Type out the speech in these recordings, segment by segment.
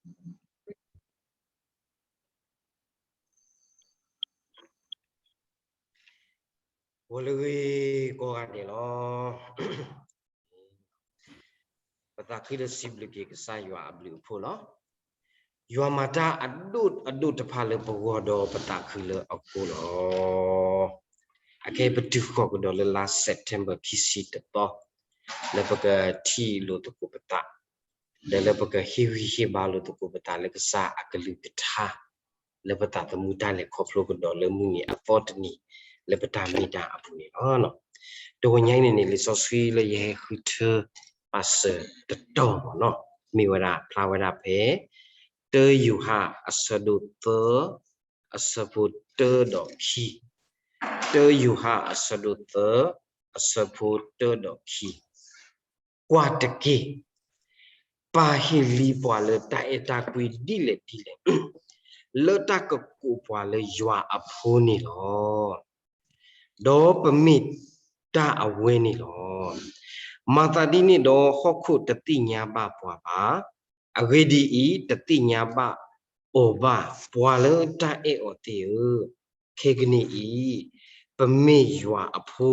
ဂီၤလၢအဂ့ၤကိးဂၤဒဲးလီၤ. ပသးခုဒီးစံးဘျုးက့ၤကစၢ်ယွၤအဘျုးအဖှိၣ်လီၤ. ယွၤမၤတၢ်အဒိၣ်အဒိၣ်တဖၣ်လၢပဂီၢ်ဒီးပသးခုလၢအဃိလီၤ. အခဲအံၤပတုၤဃီၤကဒီးလၢလါ September ခံဆံတသီ, လၢပကထံၣ်လိာ်သကိးပသး, ဒီးလၢပကဟ့ၣ်ဂံၢ်ဟ့ၣ်ဘါလိာ်သကိးပသးလၢကစၢ်အကလုၢ်ကထါ, လၢပသးသမူတၢ်လဲၤခီဖျိကဒီးလၢမုၢ်နံၤအသီတနံၤ, လၢပတၢ်မ့ၢ်တၢ်အပူၤန့ၣ်လီၤ. တဂီၤညါအံၤန့ၣ်န့ၣ် လံာ်စီဆှံလၢယဟဲဃုထၢပာ်စၢၤတတီၤမ့ၢ်နီၤ, မ့ၢ်ဝဲဒၣ်ဖျါဝဲဒၣ်ဖဲ တၢယိၤဟၣ်အဆၢဒိၣ်သၢ အဆၢဖိတၢဒီးခံ, တၢယိၤဟၣ်အဆၢဒိၣ်သၢ အဆၢဖိတၢဒီးခံ, ကွၢ်တက့ၢ်, ပၢ်ဟ့ၣ်လံပှၤလၢတၢ်အဲၣ်တၢ်ကွံဒ်လဲၣ်ဒ်လဲၣ်, လၢတၢ်ကကိးပှၤလၢယွၤအဖိန့ၣ်လီၤ. ဒီးပမ့ၢ်တၢ်အဝဲန့ၣ်လီၤ. မၤသးဒ်န့ၣ်ဒီးဟီၣ်ခိၣ်တသ့ၣ်ညါဘၣ်ပှၤဘၣ်. အဂ့ၢ်ဒ်အံၤ, တသ့ၣ်ညါဘၣ်အီၤဘၣ်, ပှၤလၢတၢ်အဲၣ်အီၤသ့ၣ်ဧၢ, ခဲကနံၣ်အံၤ, ပမ့ၢ်ယွၤအဖိ,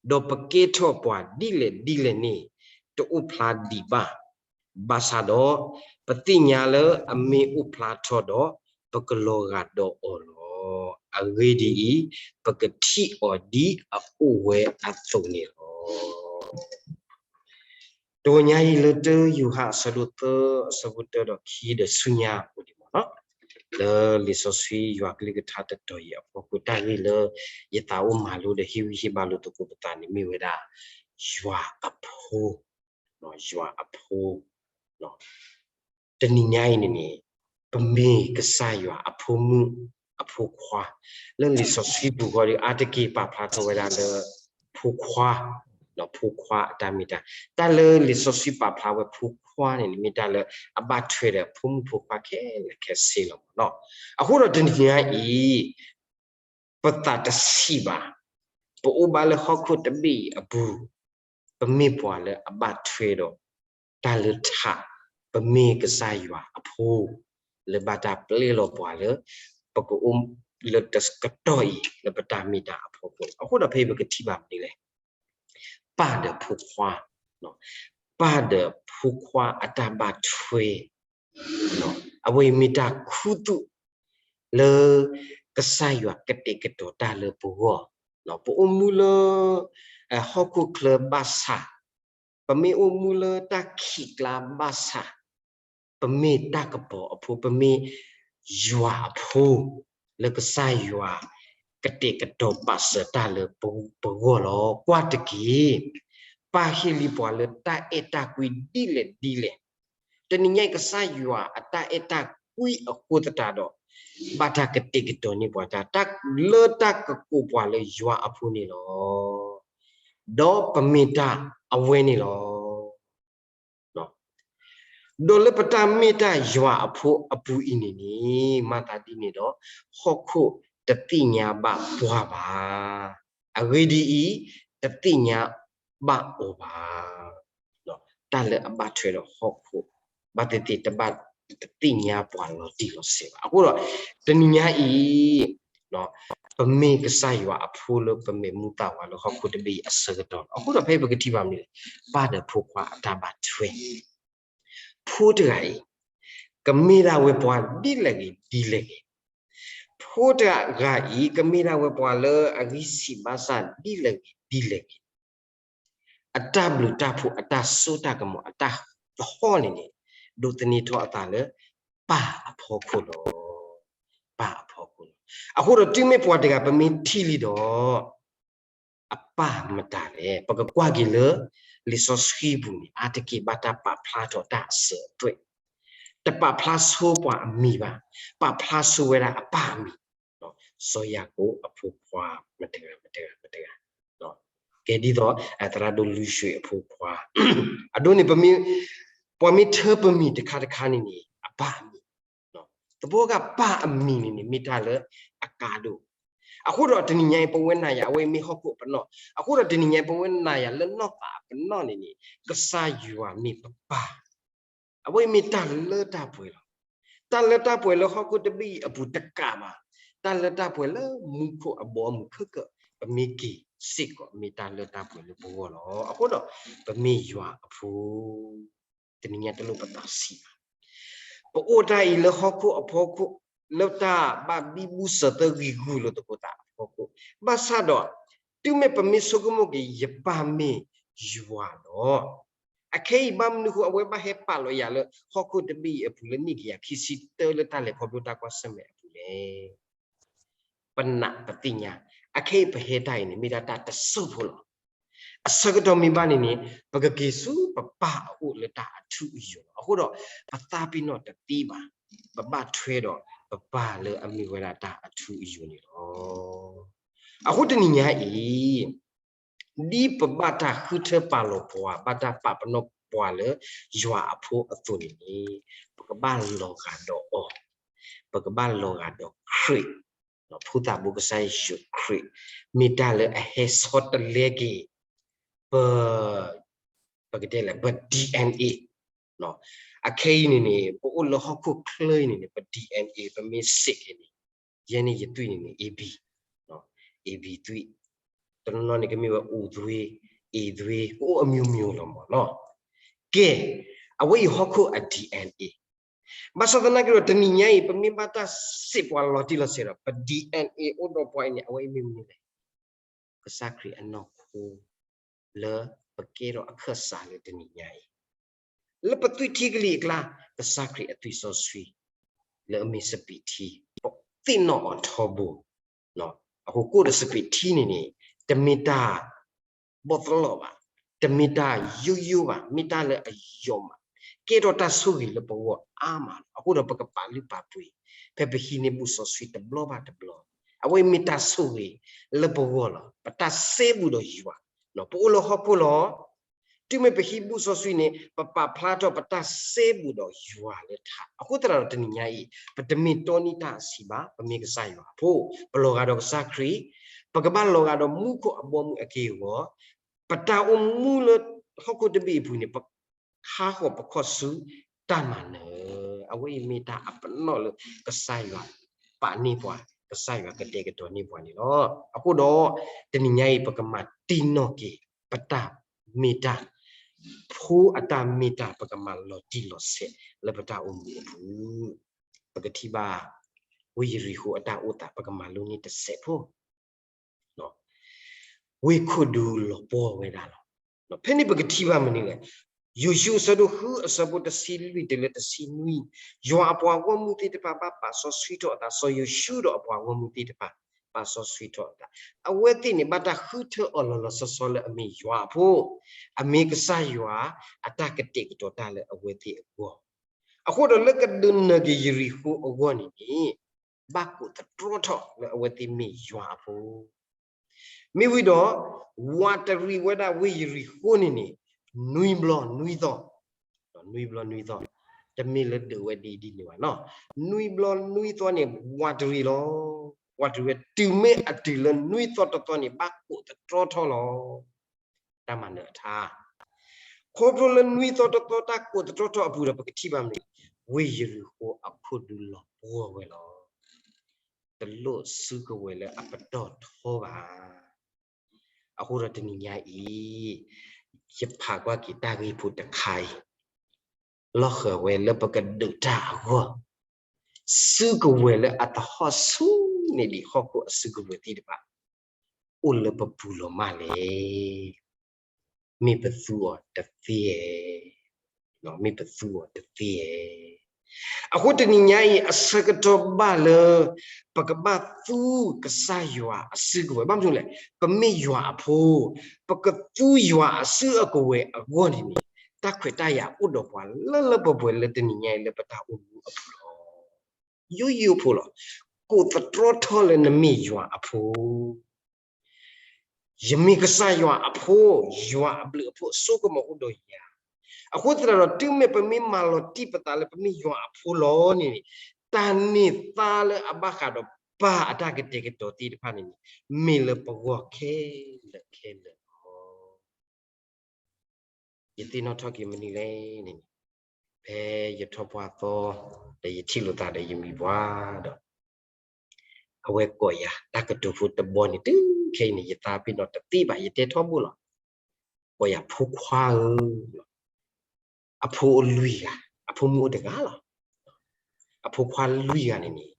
ဒီးပကဲထီၣ်ပှၤဒ်လဲၣ်ဒ်လဲၣ်န့ၣ် တအိၣ်ဖျါဒံးဘၣ်. ဘၣ်ဆၣ်ဒီး ပသ့ၣ်ညါလၢအမ့ၢ်အိၣ်ဖျါထီၣ်ဒီး ပကလီၤဂာ်ဒီးအီၤလီၤ. အဂ့ၢ်ဒ်အံၤ, ပကထံၣ်အီၤဒ်အအိၣ်ဝဲအသိးန့ၣ်လီၤ. တဂီၤညါအံၤလၢတၢယိၤဟၣ်အဆၢဒိၣ်သၢ အဆၢဖိတၢဒီးခံဒီးဆူညါအပူၤန့ၣ်မ့ၢ်နီၤ, လၢလံာ်စီဆှံယွၤကလုၢ်ကထါတတီၤအံၤအဖီခိၣ် တၢ်ဂ့ၢ်လၢယသးအိၣ်မၤလိဒီးဟ့ၣ်ဂံၢ်ဟ့ၣ်ဘါလိာ်သကိးပသးန့ၣ်မ့ၢ်ဝဲဒၣ် ယွၤအဖိ, ယွၤအဖိ တနံၤညါအံၤန့ၣ်န့ၣ် ပမ့ၢ်ကစၢ်ယွၤအဖိမုၣ်အဖိခွါ, လၢလံာ်စီဆှံပူၤဃီဒီး အါတက့ၢ်ပာ်ဖျါထီၣ်ဝဲဒၣ်လၢ ဖိခွါ, ဖိခွါအတၢ်မ့ၢ်တၢ်, တၢ်လၢလံာ်စီဆှံပာ်ဖျါဝဲဖိခွါန့ၣ်န့ၣ် မ့ၢ်တၢ်လၢအဘၣ်ထွဲဒီးဖိမုၣ်ဖိခွါခဲလၢာ်ခဲဆ့လီၤမ့ၢ်နီၤ. အဃိဒီးတနံၤညါအံၤ ပသးတဆံးဘၣ်, ပအိၣ်ဘၣ်လၢဟီၣ်ခိၣ်တဘ့ၣ်အံၤအပူၤ, ပမ့ၢ်ပှၤလၢအဘၣ်ထွဲဒီးတၢ်လၢထး, ပမ့ၢ်ကစၢ်ယွၤအဖိ, လၢဘၣ်တၢ်ပျဲလီၤပှၤလၢ ပကအိၣ်လၢတကတီၢ်အံၤ လၢပတၢ်မ့ၢ်တၢ်အဖီခိၣ်လီၤ. အဃိဒီးဖဲအံၤပကထံၣ်ဘၣ်မနုၤလဲၣ်, ပၢ်ဒီးဖိခွါ, ပၢ်ဒီးဖိခွါအတၢ်ဘၣ်ထွဲ အဝဲအံၤမ့ၢ်တၢ်ခူသူၣ်လၢ ကစၢ်ယွၤကတဲာ်ကတီၤတၢ်လၢပဂီၢ်, ပအိၣ်မူလၢ ဟီၣ်ခိၣ်ချၢဘၣ်ဆၣ်, ပမ့ၢ်အိၣ်မူလၢတၢ်ခံးကျါဘၣ်ဆၣ်, ပမ့ၢ်တၢ်ကပီၤအဖိ, ပမ့ၢ်ယွၤအဖိ, လၢကစၢ်ယွၤကတဲာ်ကတီၤပာ်စၢၤတၢ်လၢပဂီၢ်လီၤ. ကွၢ်တက့ၢ်, ပၢ်ဟ့ၣ်လံပှၤလၢတၢ်အဲၣ်တၢ်ကွံဒ်လဲၣ်ဒ်လဲၣ်, တနံၤညါအံၤကစၢ်ယွၤအတၢ်အဲၣ်တၢ်ကွံအဃိသတးဒီး ဘၣ်တၢ်ကတဲာ်ကတီၤန့ၢ်ပှၤတၢ်, လၢတၢ်ကကိးပှၤလၢယွၤအဖိန့ၣ်လီၤ. ဒီးပမ့ၢ်တၢ်အဝဲန့ၣ်လီၤ. ဒီးလၢပတၢ်မ့ၢ်တၢ်ယွၤအဖိအပူၤအံၤန့ၣ်န့ၣ် မၤသးဒ်န့ၣ်ဒီး ဟီၣ်ခိၣ်တသ့ၣ်ညါဘၣ်ပှၤဘၣ်. အဂ့ၢ်ဒ်အံၤ, တသ့ၣ်ညါဘၣ်အီၤဘၣ်. တၢ်လၢအဘၣ်ထွဲဒီးဟီၣ်ခိၣ် ဘၣ်သ့ၣ်သ့ၣ်တဘၣ်တသ့ၣ်ညါပှၤလီၤတံၢ်လီၤဆဲးဘၣ်. အဃိဒီး တနံၤညါအံၤ ပမ့ၢ်ကစၢ်ယွၤအဖိလၢပမဲာ်မူသးဝးလၢဟီၣ်ခိၣ်တဘ့ၣ်အံၤအဆၢကတီၢ်လီၤ. အဃိဒီးဖဲပကထံၣ်ဘၣ်မနုၤလဲၣ်, ပၢ်ဒီးဖိခွါအတၢ်ဘၣ်ထွဲ ဖိတဂၤအံၤ ကမ့ၢ်ဒၣ်ဝဲပှၤဒ်လဲၣ်ဂ့ၤဒ်လဲၣ်ဂ့ၤ, ဖိတဂၤအံၤ ကမ့ၢ်ဒၣ်ဝဲပှၤလၢအဂံၢ်ဆံးဘါစၢ်ဒ်လဲၣ်ဂ့ၤဒ်လဲၣ်ဂ့ၤ, အတၢ်ဘျုးတၢ်ဖှိၣ် အတၢ်စိတၢ်ကမီၤ အတၢ်သဟီၣ်န့ၣ်န့ၣ် ဒိးသန့ၤထီၣ်အသးလၢ ပၢ်အဖီခိၣ်လီၤ. ပၢ်အဖီခိၣ်လီၤ. အဃိဒီးတုၤမ့ၢ်ပှၤတဂၤ ပမ့ၢ်ထံၣ်လံဒီး အပၢ်မတၤလဲၣ်. ပကကွၢ်က့ၤလၢ လံာ်စီဆှံပူၤန့ၣ် အါတက့ၢ်ဘၣ်တၢ်ပာ်ဖျါထီၣ်တၢ်အစၢၤအသွဲၣ်, တပာ်ဖျါဆိပှၤအမံၤဘၣ်, ပာ်ဖျါဆိဝဲဒၣ်အပၢ်အမံၤ, စီၤယၤကိာ်အဖိခွါ မတဂၤ မတဂၤ မတဂၤ, ကဲဒ်သိး သရၣ်ဒိၣ်လွံၢ်ရွှ့ၣ်အဖိခွါ, အဒိန့ၣ် ပမ့ၢ် ပှၤမ့ၢ်ထၢပမံၤတခါတခါန့ၣ်န့ၣ် အပၢ်အမံၤ, သပှၢ်ကပၢ်အမံၤန့ၣ်န့ၣ် မ့ၢ်တၢ်လၢအကါဒိၣ်, အဃိဒီးတနံၤညါအံၤ ပဝဲနၤယၤ အဝဲမ့ၢ်ဟီၣ်ခိၣ်အပနီၣ်, အဃိဒီးတနံၤညါအံၤ ပဝဲနၤယၤလၢနီၢ်သးအပနီၣ်န့ၣ်န့ၣ် ကစၢ်ယွၤမ့ၢ်ပပၢ်, အဝဲအံၤမ့ၢ်တၢ်လၢတၢ်ပှဲၤလီၤ. တၢ်လၢတၢ်ပှဲၤလၢဟီၣ်ခိၣ်တဘ့ၣ်အံၤအပူၤတကးဘၣ်, တၢ်လၢတၢ်ပှဲၤလၢမူခိၣ်အဘီအမုၢ်ခဲကၢး ပမ့ၢ်က့ၤစ့ၢ်ကီးမ့ၢ်တၢ်လၢတၢ်ပှဲၤလၢပဂီၢ်လီၤ. အဃိဒီး ပမ့ၢ်ယွၤအဖိ တနံၤညါတလိၣ်ပသးဆံးဘၣ်. ပအိၣ်တၢ်အံၤလၢဟီၣ်ခိၣ်အဖီခိၣ် လၢတၢ်ဘၣ်ဘံဘူၣ်စၢၤသၢဂံၢ်ဂူာ်လိာ်သကိးသးအဖီခိၣ်, ဘၣ်ဆၣ်ဒီး တုၤမ့ၢ်ပမ့ၢ်ဆိကမိၣ်က့ၤ ယပၢ်မ့ၢ်ယွၤဒီး အခဲအံၤဘၣ်မနုၤအဃိ အဝဲဘၣ်ဟဲပာ်လီၤယၤလၢဟီၣ်ခိၣ်တဘ့ၣ်အံၤအပူၤလၢနံၣ်ကယၤခံဆံတၢလၢတၢ်လဲၤခီဖျိတၢ်ကွၢ်ဆၢၣ်မဲာ်အပူၤလဲၣ်. ပနာ်ပသ့ၣ်ညါ, အခဲအံၤပဟဲတၢ်အံၤန့ၣ် မ့ၢ်ဒၣ်တၢ်တစိၢ်ဖိလီၤ. အဆၢကတီၢ်မ့ၢ်ဘၣ်န့ၣ်န့ၣ် ပကက့ၤဆူပပၢ်အအိၣ်လၢတၢ်အထူအယိာ်လီၤ. အဃိဒီး ပသးပ့ၤနီၣ်တသ့ဘၣ်, ပဘၣ်ထွဲဒီးပပၢ်လၢအမ့ၢ်ဝဲဒၣ်တၢ်အထူအယိာ်န့ၣ်လီၤ. အဃိတနံၤညါအံၤ ဒ်ပဘၣ်တၢ်ဃုထၢပာ်လီၤပှၤ ဘၣ်တၢ်ပာ်ပနီၣ်ပှၤလၢယွၤအဖိအသိးန့ၣ်န့ၣ် ပကဘၣ်လီၤဂာ်ဒီးအီၤ, ပကဘၣ်လီၤဂာ်ဒီးခရံာ်, ဒီးဖိသၣ်ဘိကစၢ်ယ့ၣ်ၡူးခရံာ် မ့ၢ်တၢ်လၢအဟဲဆီတလဲက့ၤ ပ ပကတဲလဲၣ် ပ DNA အခဲအံၤန့ၣ်န့ၣ် ပအိၣ်လၢဟီၣ်ခိၣ်ချၢအံၤန့ၣ်န့ၣ် ပ DNA ပမ့ၢ်စ့ၢ်က့ၤန့ၣ် ယဲန့ၣ်ယသွံၣ်န့ၣ်န့ၣ် AB, AB သွံၣ်, တနီၤနီၤန့ၣ်ကမ့ၢ်ဝဲ O သွံၣ်, A သွံၣ်, ကအိၣ်အမျိုးမျိုးလီၤမးနီၤ. ကဲ, အဝဲအံၤဟီၣ်ခိၣ်အ DNA ဘၣ်ဆၣ်သနာ်က့ဒီး တနံၤညါအံၤ ပမ့ၢ်ဘၣ်တၢ်စံးပှၤလီၤတံၢ်လီၤဆဲးဒီး ပ DNA အိၣ်ဒီးပှၤအံၤန့ၣ် အဝဲအံၤမ့ၢ်မနုၤလဲၣ်. ကစၢ်ခရံာ်အနီၢ်ခိ လၢပကဲထီၣ်အခၢၣ်စးလၢတနံၤညါအံၤ, လၢပသွံၣ်ထံကလံၤအကျါ ကစၢ်ခရံာ်အသွံၣ်စီဆှံ လၢအမ့ၢ်စပံးထံ, ပသ့ၣ်နီၣ်အီၤထီဘိ အဃိကိၣ်ဒီးစပံးထံန့ၣ်န့ၣ် တမ့ၢ်တၢ်ဘီၣ်သလီၣ်ဘၣ်, တမ့ၢ်တၢ်ယိယိဘၣ်, မ့ၢ်တၢ်လၢအယိာ်မး, ကဲထီၣ်တၢ်ဆိၣ်ဂ့ၤလၢပဂီၢ်အါမးလီၤ. အဃိဒီးပကပာ်လုၢ်ပာ်ပှ့ၤ ဖဲပဟံးန့ၢ်ဘူၣ်စီဆှံတဘျီဘၣ်တဘျီ, အဝဲအံၤမ့ၢ်တၢ်ဆိၣ်ဂ့ၤလၢပဂီၢ်လီၤ. ပတၢ်စဲဘူးဒီးယွၤ, ပအိၣ်လၢဟီၣ်ခိၣ်လီၤ. တုၤမ့ၢ်ပဟံးဘူၣ်စီဆှံန့ၣ် ပပာ်ဖျါထီၣ်ပတၢ်စဲဘူးဒီးယွၤလၢထး, အဃိသတးဒီးတနံၤညါအံၤ ပတမ့ၢ်တီနံၣ်တၢ်အဆံးဘၣ်, ပမ့ၢ်ကစၢ်ယွၤအဖိ, ပလီၤဂာ်ဒီးကစၢ်ခရံာ်, ပကဘၣ်လီၤဂာ်ဒီးမူခိၣ်အဘီအမုၢ်အက့ၢ်အဂီၤ, ပတၢ်အိၣ်မူလၢဟီၣ်ခိၣ်တဘ့ၣ်အပူၤန့ၣ် ပခါဃီၤပခီၣ်ဆူတၢ်မၤနၢၤ, အဝဲအံၤမ့ၢ်တၢ်အပနီၣ်လၢကစၢ်ယွၤပာ်န့ၢ်ပှၤ, ကစၢ်ယွၤကတဲာ်ကတီၤန့ၢ်ပှၤန့ၣ်လီၤ. အဃိဒီး တနံၤညါအံၤ ပကမၤတံၢ်နီၣ်က့ၤ ပတၢ်မ့ၢ်တၢ်, ဖိအတၢ်မ့ၢ်တၢ် ပကမၤလီၤတံၢ်လီၤဆဲးလၢပတၢ်အိၣ်မူအပူၤ, ပကထံၣ်ဘၣ် ဝ့ၢ်ယရံၣ်ဃိၤအတၢ်အိၣ်သး ပကမၤလိန့ၢ်တစဲးဖိ ဝ့ၢ်ခိၣ်ဒူလီၤပှီၢ်ဝဲဒၣ်လီၤ. ဖဲန့ၣ်ပကထံၣ်ဘၣ်မနုၤလဲၣ်. ယိၤၡူအဆၢဒိၣ်ဃု အဆၢဖိတဆံလွံၢ်တုၤလၢတဆံနွံ, ယွၤအပှၤဂီၢ်မုၢ်သ့ၣ်တဖၣ်ဘၣ်ပာ်စီဆှံထီၣ်အသး, စီၤယိၤၡူဒီးအပှၤဂီၢ်မုၢ်သ့ၣ်တဖၣ် ပာ်စီဆှံထီၣ်အသး, အဝဲသ့ၣ်န့ၣ်ဘၣ်တၢ်ဃုထၢအီၤလီၤလီၤဆီဆီလၢအမ့ၢ်ယွၤအဖိ, အမ့ၢ်ကစၢ်ယွၤအတၢ်ကတဲာ်ကတီၤတၢ်လၢအဝဲသ့ၣ်အဂီၢ်, အဃိဒီးလၢကဒုးနၢၤက့ၤယရံၣ်ဃိၤအဂီၢ်န့ၣ်န့ၣ် ဘၣ်ကိးသတြီထီၣ်လၢအဝဲသ့ၣ်မ့ၢ်ယွၤအဖိ မ့ၢ်ဝံၤဒီး ဝးတရံးဝဲဒၣ်ဝ့ၢ်ယရံၣ်ဃိၤန့ၣ်န့ၣ် နွံဘျီနွံသီ, နွံဘျီနွံသီ, တမ့ၢ်လၢဒုးဝဲဒ်ဒ်န့ၣ်ဘၣ်နီၤ, နွံဘျီနွံသီန့ၣ် ဝးတရံးလီၤ. ဝးတရံးဝဲ တုၤမ့ၢ်အတုၤလၢနွံသီတသီန့ၣ် ဘၣ်ကိးသတြီထီၣ်လီၤ. တၢ်မၤနၢၤအထါ, ခီဖျိလၢနွံသီတသီတၢ်ကိးသတြီထီၣ်အပူၤဒီး ပကထံၣ်ဘၣ်မနုၤ, ဝ့ၢ်ယရံၣ်ဃိၤအခိၣ်ဒူလီၤပှီၢ်ဝဲလီၤ. တလိၣ်စုကဝဲၤလၢအပတီၢ်ထီဘၣ်. အဃိဒီးတနံၤညါအံၤ ယဖးကွၢ်က့ၤတၢ်ဂ့ၢ်ဖိတခါအံၤ လီၤဃၢၤဝဲလၢပကဒုးတၢ်အဂီၢ်, စုကဝဲၤလၢအသဟီၣ်ဆူၣ်န့ၢ်ဒံးဟီၣ်ခိၣ်အစုကဝဲၤသ့ၣ်တဖၣ် အိၣ်လၢပပူၤလီၤမၢ်လဲၣ်. မ့ၢ်ပသူအီၤတသ့ဧါ, မ့ၢ်ပသူအီၤတသ့ဧါ. အဃိတနံၤညါအံၤ အဆၢကတီၢ်ဘၣ်လၢ ပကဘၣ်သူကစၢ်ယွၤအစုကဝဲၤ, ဘၣ်မနုၤလဲၣ်, ပမ့ၢ်ယွၤအဖိ, ပကသူယွၤအစုအကဝဲၤအဂီၢ်န့ၣ်န့ၣ် တၢ်ခွဲးတၢ်ယာ်အိၣ်ဒီးပှၤလၢလၢပှဲၤပှဲၤလၢတနံၤညါအံၤလၢပတၢ်အိၣ်မူအပူၤလီၤ. ယိယိဖိလီၤ. ကိးသတြီထီၣ်လၢနမ့ၢ်ယွၤအဖိ, ယမ့ၢ်ကစၢ်ယွၤအဖိ, ယွၤအဘျုးအဖှိၣ်အစိကမီၤအိၣ်ဒီးယၤ. အဃိသတးဒီး တုၤမ့ၢ်ပမ့ၢ်မၤလီၤတံၢ်ပသးလၢပမ့ၢ်ယွၤအဖိလီၤန့ၣ်န့ၣ်, တၢ်န့ၢ်သါလၢအဘၣ်ဃးဒီးပၢ်အတၢ်ကတဲာ်ကတီၤသ့ၣ်တဖၣ်န့ၣ်န့ၣ် မ့ၢ်လၢပဂီၢ်ခဲလၢာ်ခဲလၢာ်လီၤ. ယသ့ၣ်နီၣ်ထီၣ်က့ၤမနုၤလဲၣ်န့ၣ်န့ၣ်, ဖဲယထီၣ်ပှၢ်သီ ဒီးယထံၣ်လိာ်သးဒီးယမံၤပှၢ်ဒီး အဝဲကိးယၤ တၢ်ကတိၤဖိတဘီန့ၣ် တုၤခဲအံၤန့ၣ် ယသးပ့ၤနီၣ်တသ့ဘၣ် ယတဲထီဘိလီၤ. ကိးယၤဖိခွါဧၢ, အဖိလွံၢ်ဂၤ, အဖိမုၣ်အိၣ်တဂၤလီၤ. အဖိခွါလွံၢ်ဂၤန့ၣ်န့ၣ်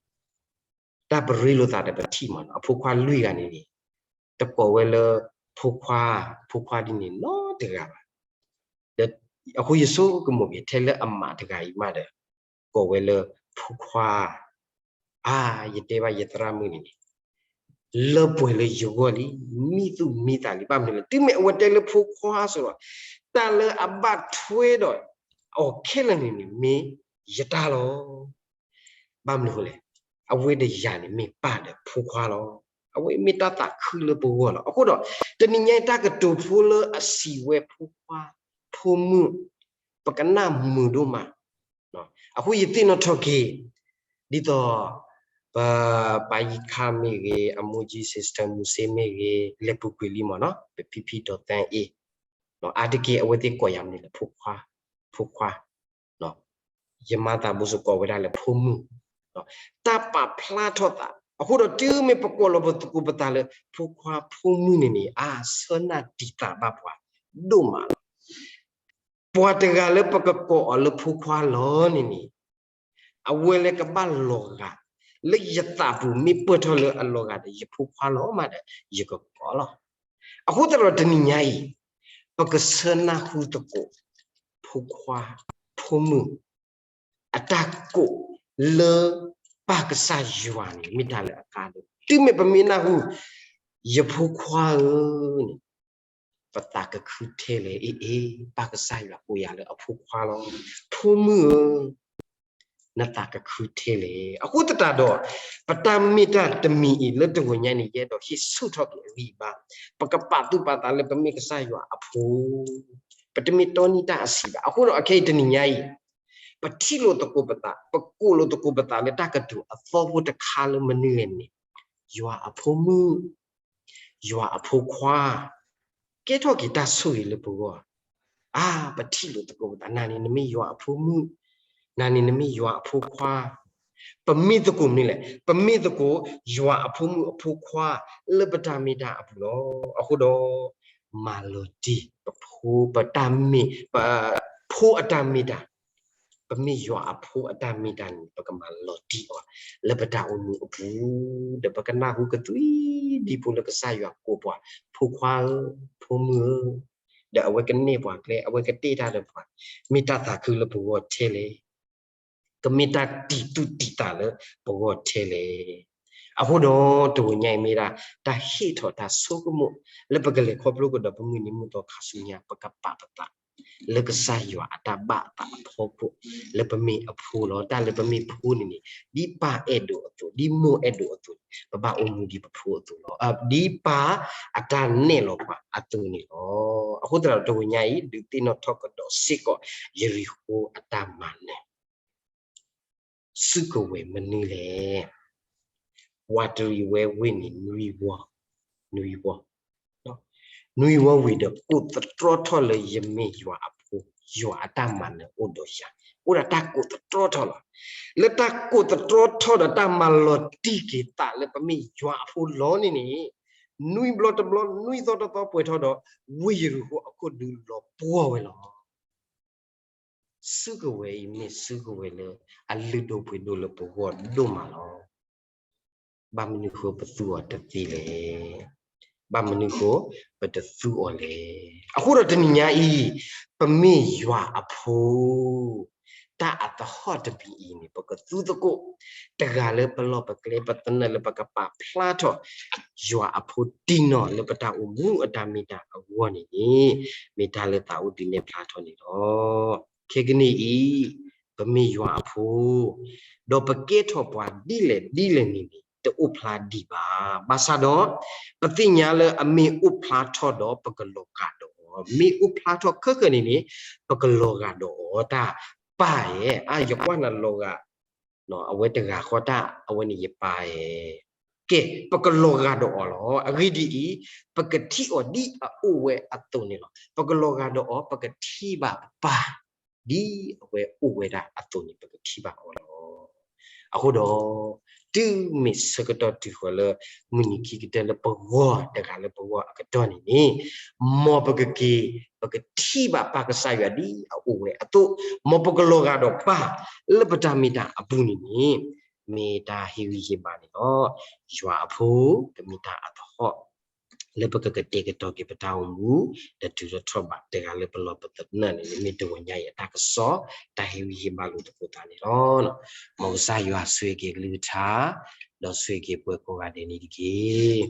တၢ်ပရ့လိာ်သးဒီးပထံၣ်မးနီၤ, အဖိခွါလွံၢ်ဂၤန့ၣ်န့ၣ် တကိးဝဲလၢ ဖိခွါ, ဖိခွါဒ်န့ၣ်နီတဂၤဘၣ်. ဒီးအဃိယဆိကမိၣ်က့ၤ ထဲလၢအမးတဂၤအံၤမးဒီး ကိးဝဲလၢ ဖိခွါ, အါ, ယတဲဘၣ်ယသရၣ်မုၣ်န့ၣ်န့ၣ် လၢပှဲၤလၢယဂီၢ်လံ, မံသူၣ်မံသးလံ, ဘၣ်မနုၤလဲၣ်, တုၤမ့ၢ်အဝဲတဲလၢဖိခွါအသိးဒီး တၢ်လၢအဘၣ်ထွဲဒီးအီၤခဲလၢာ်န့ၣ်န့ၣ် မ့ၢ်ယတၢ်လီၤ. ဘၣ်မနုၤဃိလဲၣ်, အဝဲတယၤန့ၣ်မ့ၢ်ပၢ်ဒီးဖိခွါလီၤ. အဝဲမ့ၢ်တၢ်သးခုလၢပဂီၢ်လီၤ. အဃိဒီး တနံၤညါအံၤတၢ်ကတိၤဖိလၢအစံးဝဲဖိခွါ, ဖိမုၣ်, ပကနၣ်မုာ်ဒိၣ်မး. အဃိယသ့ၣ်နီၣ်ထီၣ်က့ၤ ဒ်သိး ပ, ပၢ်ယံခါမ့ၢ်ဂ့ၤ, အမိၢ်ကၠံ Sister မုၢ်စ့မ့ၢ်ဂ့ၤ, လဲၤပူၤကွံာ်လံမးနီၤ, ပဖံဖံဒီးသၢအ့ၣ်, အါတက့ၢ်အဝဲသ့ၣ်ကိးယၤမနုၤလဲၣ်, ဖိခွါ, ဖိခွါ, ယမါသးဘိစ့ၢ်ကီးကိးဝဲဒၣ်လၢဖိမုၣ်, တၢ်ပာ်ဖျါထီၣ်သး, အဃိဒီးတုၤမ့ၢ်ပကိးလီၤပသကိးပသးလၢ ဖိခွါဖိမုၣ်န့ၣ်န့ၣ် အါ ဆၢနၢ်တံာ်တာ်ဘၣ်ပှၤဒိၣ်မးလီၤ. ပှၤတဂၤလၢပကကိးအီၤလၢဖိခွါလီၤန့ၣ်န့ၣ် အဝဲလၢကဘၣ်လီၤဂာ်, လၢယသးပူၤမ့ၢ်ပၢၢ်ထီၣ်လၢအလီၤဂာ်ဒီးယဖိခွါလီၤမးဒီး ယကကိးလီၤ. အဃိသတးဒီးတနံၤညါအံၤ ပကဆၢနၢ်ဟူသကိး ဖိခွါ, ဖိမုၣ်, အတၢ်ကိးလၢပၢ်ကစၢ်ယွၤန့ၣ် မ့ၢ်တၢ်လၢအကါဒိၣ်, တုၤမ့ၢ်ပမ့ၢ်နၢ်ဟူ ယဖိခွါဧၢန့ၣ် ပသးကခုထဲလဲၣ်, အ့ၣ်အ့ၣ် ပၢ်ကစၢ်ယွၤကိးယၤလၢအဖိခွါလီၤ, ဖိမုၣ်ဧၢ, နသးကခုထဲလဲၣ်. အဃိသတးဒီး ပတၢ်မ့ၢ်တၢ်တမံၤအံၤလၢတဂီၤညါန့ၣ် ယအဲၣ်ဒိးဟ့ၣ်ဆူၣ်ထီၣ်က့ၤအဂံၢ်အဘါ, ပကပာ်သူၣ်ပာ်သးလၢပမ့ၢ်ကစၢ်ယွၤအဖိ, ပတမ့ၢ်တီနံၣ်တၢ်အဆံးဘၣ်. အဃိဒီးအခဲအံၤတနံၤညါအံၤ ပထံၣ်လိာ်သကိးပသး, ပကိးလိာ်သကိးပသးလၢတၢ်ကတိၤအသီဖိတခါလၢမနုၤလဲၣ်န့ၣ်, ယွၤအဖိမုၣ်, ယွၤအဖိခွါ, ကဲထီၣ်က့ၤတၢ်ဆိၣ်ဂ့ၤလၢပဂီၢ်, အါ, ပထံၣ်လိာ်သကိးပသး, နၤန့ၣ်နမ့ၢ်ယွၤအဖိမုၣ်, နၤန့ၣ်နမ့ၢ်ယွၤအဖိခွါ, ပမ့ၢ်သကိးမနုၤလဲၣ်, ပမ့ၢ်သကိး ယွၤအဖိမုၣ်အဖိခွါ လၢပတၢ်မ့ၢ်တၢ်အပူၤလီၤ. အဃိဒီး မၤလီၤတံၢ် ပဖိ, ပတၢ်မ့ၢ်, ပဖိအတၢ်မ့ၢ်တၢ်, ပမ့ၢ်ယွၤအဖိအတၢ်မ့ၢ်တၢ်န့ၣ် ပကမၤလီၤတံၢ်အီၤ လၢပတၢ်အိၣ်မူအပူၤ, ဒီးပကနၢ်ဟူကသွံဒံဖိလၢကစၢ်ယွၤကိးပှၤ ဖိခွါဧၢ, ဖိမုၣ်ဧၢ, ဒီးအဝဲကနဲၣ်ပှၤကျဲ, အဝဲကတဲတၢ်ဒီးပှၤ, မ့ၢ်တၢ်သးခုလၢပဂီၢ်ထဲလဲၣ်, ကမ့ၢ်တၢ်တံာ်သူၣ်တံာ်သးလၢပဂီၢ်ထဲလဲၣ်. အဃိဒီးတဂီၤညါအံၤမ့ၢ်ဒၣ် တၢ်ဟ့ၣ်ထီၣ်တၢ်ဆိကမိၣ် လၢပကလဲၤခီဖျိကဒီးပမုၢ်နံၤမုၢ်သီခါဆူညါ ပကပာ်ပသး လၢကစၢ်ယွၤအတၢ်ဘၣ်အသးအဖီခိၣ် လၢပမ့ၢ်အဖိလီၤ. တၢ်လၢပမ့ၢ်ဖိန့ၣ်န့ၣ် ဒ်ပၢ်အဲၣ်ဒိးအသိး, ဒ်မိၢ်အဲၣ်ဒိးအသိးန့ၣ် ပဘၣ်အိၣ်မူဒ်ပဖိအသိးလီၤ. ဒ်ပၢ်အတၢ်နဲၣ်လီၤပှၤအသိးန့ၣ်လီၤ. အဃိသတးဒီးတဂီၤညါအံၤ ဒုးသ့ၣ်နီၣ်ထီၣ်ကဒီးစ့ၢ်ကီး ယရံၣ်ဃိအတၢ်မၤနၢၤ စုကဝဲၤမနုၤလဲၣ်. ဝးတရံးဝဲဝ့ၢ်န့ၣ် နွံဝီ, နွံဝီ, နွံဝီဝံၤဒီး ကိးသတြီထီၣ်လၢယမ့ၢ်ယွၤအဖိ, ယွၤအတၢ်မၤနၢၤအိၣ်ဒီးယၤ, အိၣ်ဒီးတၢ်ကိးသတြီထီၣ်လီၤ. လၢတၢ်ကိးသတြီထီၣ်ဒီးတၢ်မၤလီၤတံၢ်က့ၤသးလၢပမ့ၢ်ယွၤအဖိလီၤန့ၣ်န့ၣ်, နွံဘျီတဘျီ နွံသီတသီပှဲၤထီၣ်ဒီး ဝ့ၢ်ယရံၣ်ဃိအခိၣ်ဒုးလီၤပှီၢ်ဝဲလီၤ. စုကဝဲၤအံၤမ့ၢ်စုကဝဲၤလၢအလုၢ်ဒိၣ်ပှ့ၤဒိၣ်လၢပဂီၢ်ဒိၣ်မးလီၤ. ဘၣ်မနုၤဃိပသူအီၤတသ့လဲၣ်. ဘၣ်မနုၤဃိ ပတသူအီၤလဲၣ်. အဃိဒီးတနံၤညါအံၤ ပမ့ၢ်ယွၤအဖိ တၢ်အသဟီၣ်တမံၤအံၤန့ၣ် ပကသူသကိး တဂၤလၢပလီၢ်ပကျဲ ပသနၢၣ်လၢပကပာ်ဖျါထီၣ် ယွၤအဖိတံၢ်နီၢ်လၢပတၢ်အိၣ်မူအတၢ်မ့ၢ်တၢ်အဂီၢ်န့ၣ်န့ၣ် မ့ၢ်တၢ်လၢသးအိၣ်ဒုးနဲၣ်ဖျါထီၣ်န့ၣ်လီၤ. ခဲကနံၣ်အံၤ ပမ့ၢ်ယွၤအဖိ ဒီးပကဲထီၣ်ပှၤဒ်လဲၣ်ဒ်လဲၣ်န့ၣ်န့ၣ် တအိၣ်ဖျါဒံးဘၣ်. ဘၣ်ဆၣ်ဒီး ပသ့ၣ်ညါလၢအမ့ၢ်အိၣ်ဖျါထီၣ်ဒီးပကလီၤဂာ်ဒီးအီၤ, မ့ၢ်အိၣ်ဖျါထီၣ်ခဲဃဲန့ၣ်န့ၣ် ပကလီၤဂာ်ဒီးအီၤ တၢ်ပၢ်ဧၢ, အါ ယကွၢ်နၤလီၤဂာ် အဝဲတဂၤဃီတၢ် အဝဲန့ၣ်ယပၢ်ဧၢ, ကဲ ပကလီၤဂာ်ဒီးအီၤလီၤ. အဂ့ၢ်ဒ်အံၤ, ပကထံၣ်အီၤဒ်အအိၣ်ဝဲအသိးန့ၣ်လီၤ. ပကလီၤဂာ်ဒီးအီၤ ပကထံၣ်ဘၣ်ပၢ် ဒ်အဝဲအိၣ်ဝဲဒၣ်အသိးန့ၣ် ပကထံၣ်ဘၣ်အီၤလီၤ. အဃိဒီး တုၤမ့ၢ်ဆၢကတီၢ်တုၤဃီၤလၢ မုၢ်နံၤခံကတၢၢ်လၢပဂီၢ်တဂၤလၢပဂီၢ်အကတီၢ်န့ၣ်န့ၣ်, မ်ပကက့ၤ ပကထံၣ်ဘၣ်ပၢ်ကစၢ်ယွၤဒ်အအိၣ်ဝဲအသိး, မ်ပကလီၤဂာ်ဒီးပၢ်လၢပတၢ်မ့ၢ်တၢ်အပူၤန့ၣ်န့ၣ်, မ့ၢ်တၢ်ဟ့ၣ်ဂံၢ်ဟ့ၣ်ဘါန့ၣ်လီၤ. ယွၤအဖိ ကမ့ၢ်တၢ်အသဟီၣ် လၢပကကတဲာ်ကတီၤက့ၤပတၢ်အိၣ်မူ ဒီးတုၤထီၣ်ထီၣ်ဘးတဂၤလၢပလီၢ်ပသနၢၣ်န့ၣ် မ့ၢ်တဂီၤညါအံၤအတၢ်ကစီၣ် တၢ်ဟ့ၣ်ဂံၢ်ဟ့ၣ်ဘါလိာ်သကိးသးန့ၣ်လီၤ. မ်ကစၢ်ယွၤဆိၣ်ဂ့ၤက့ၤအကလုၢ်ကထါ ဒီးဆိၣ်ဂ့ၤက့ၤပှၤကိးဂၤဒဲးန့ၣ်တက့ၢ်.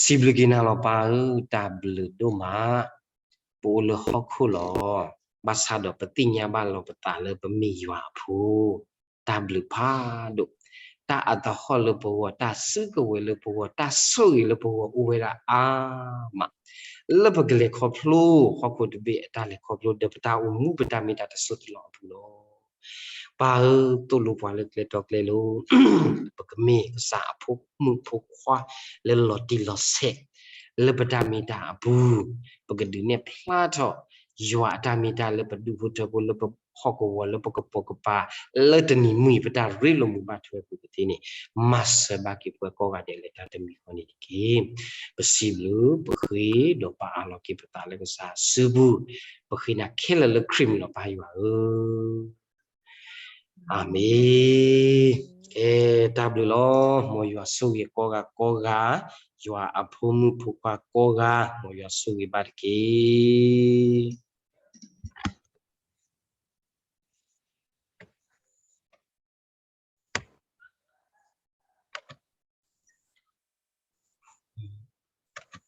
စံးဘျုးက့ၤနၤလီၤပၢ်ဧၢ, တၢ်ဘျုးဒိၣ်မး, ပအိၣ်လၢဟီၣ်ခိၣ်လီၤ. ဘၣ်ဆၣ်ဒီးပသ့ၣ်ညါဘၣ်လီၤပသးလၢပမ့ၢ်ယွၤအဖိ တၢ်ဘျုးဖးဒိၣ်, တၢ်အသဟီၣ်လၢပဂီၢ်, တၢ်စုကဝဲၤလၢပဂီၢ်, တၢ်ဆိၣ်ဂ့ၤလၢပဂီၢ်အိၣ်ဝဲဒၣ်အါမး, လၢပကလဲၤခီဖျိ ဟီၣ်ခိၣ်တဘ့ၣ်အတၢ်လဲၤခီဖျိ ဒီးပတၢ်အိၣ်မူပတၢ်မ့ၢ်တၢ်တစိၢ်တလီၢ်အပူၤလီၤ. ပၢ်ဧၢ, သိၣ်လိပှၤလၢကျဲတီကျဲလိၤ, ပကမ့ၢ်ကစၢ်အဖိမုၣ်ဖိခွါ လၢလီၤတံၢ်လီၤဆဲး, လၢပတၢ်မ့ၢ်တၢ်အပူၤ, ပကဒုးနဲၣ်ဖျါထီၣ် ယွၤအတၢ်မ့ၢ်တၢ်လၢပဒူၣ်ဖိထၢဖိ လၢပဟီၣ်ကဝီၤ လၢပကပိာ်ကပၤ, လၢတနံၤမုၢ်အံၤ ပတၢ်ရ့လိာ်မုာ်ဘၣ်ထွဲပူၤကသ့န့ၣ်, မၤစၢၤဘၣ်က့ၤပှၤကိးဂၤဒဲးလၢတၢ်တမံၤဃီန့ၣ်တက့ၢ်. ပစံးဘျုး, ပဃ့ဒီးပအးလီၤက့ၤပသးလၢကစၢ်အစုပူၤ, ပဃ့နၤခဲလၢာ်လၢခရံာ်မံၤလီၤ ပၢ်ယွၤဧၢ. အၤမ့ၣ်. ကဲ, တၢ်ဘျုးလီၤ. မ်ယွၤဆိၣ်ဂ့ၤကိးဂၤကိးဂၤ, ယွၤအဖိမုၣ်ဖိခွါကိးဂၤ, မ်ယွၤဆိၣ်ဂ့ၤဘၣ်တက့ၢ်.